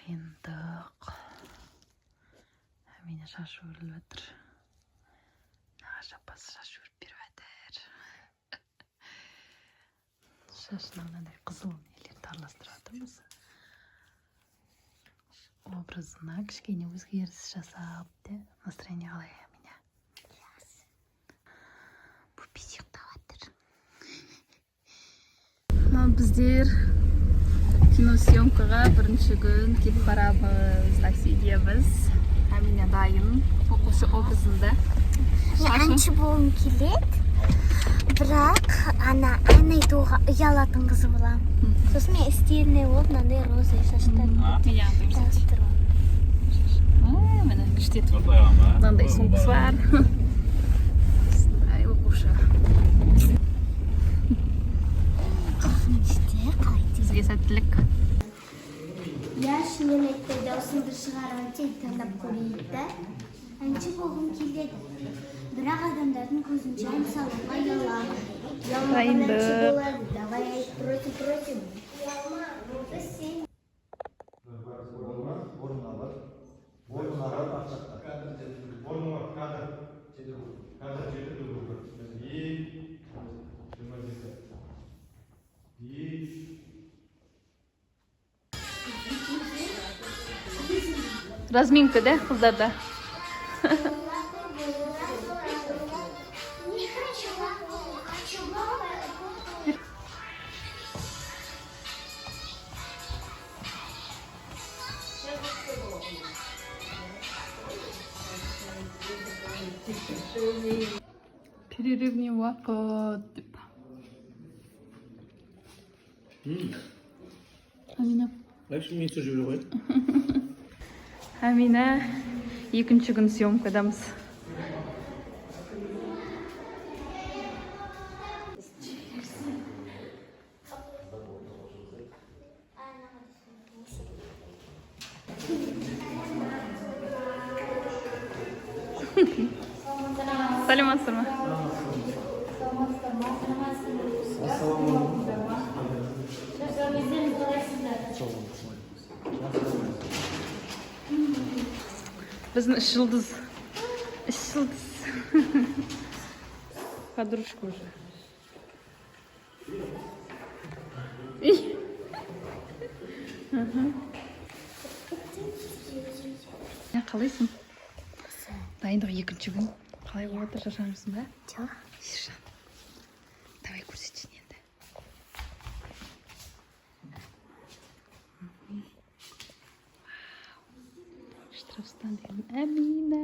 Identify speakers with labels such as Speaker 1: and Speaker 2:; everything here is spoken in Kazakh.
Speaker 1: Дайындық. Әмина шашы өріліп жатыр. Нағашы апасы шаш өріп беріп жатыр. Шашына мынандай қызыл нелерді араластырып жатырмыз. Образына кішкене өзгеріс жасап, де. Настроение қалай, Әмина? Пупис ұйықтап жатыр. Біздер киносъемкаға бірінші күн кетіп барамыз, таксидеміз. Әмина дайын, оқушы образында.
Speaker 2: Мен әнші болғым келеді, бірақ ана ән айтуға ұялатын қыз боламын. Сосын мен стильный болып, мынандай розовый шаштарымды жабыстырып.
Speaker 1: Міне, күшті етіп. Мынандай сумкасы бар. Осындай оқушы.
Speaker 2: Қорқынышты қалай?
Speaker 1: Сізге сәттілік.
Speaker 2: Иә, шынымен айтпай, даусымды шығарып тек тыңдап көрейік та. Әнші болғым келеді, бірақ адамдардың көзінше ән салуға ұяламын. Ұялмаған әнші
Speaker 1: Дайындық.
Speaker 2: болады. Давай, айт, против, против, ұялма, біз сен.
Speaker 3: Орнына бар. Орнына бар, арт жақта.
Speaker 4: Орнына бар, кадр. Кадр 7, дубль 1. И 27. И
Speaker 1: Разминка, да, қыздарда?
Speaker 2: Не хочу, хочу.
Speaker 1: Перерывный уақыт деп. Амина.
Speaker 5: Вообще мен сөз жібере қояйын.
Speaker 1: Амина, екінші күн съемкадамыз. Сәлеметсіздер ме? Біздің үш жұлдыз. Үш жұлдыз. Подружка уже. И. Мхм. Қалайсың? Дайындық екінші күн. Қалай болып жатыр, шаршамайсың ба?
Speaker 2: Жоқ.
Speaker 1: Ержан. Давай, көрсетші енді. Мгм. Вау. Штрафстан деген Әмина.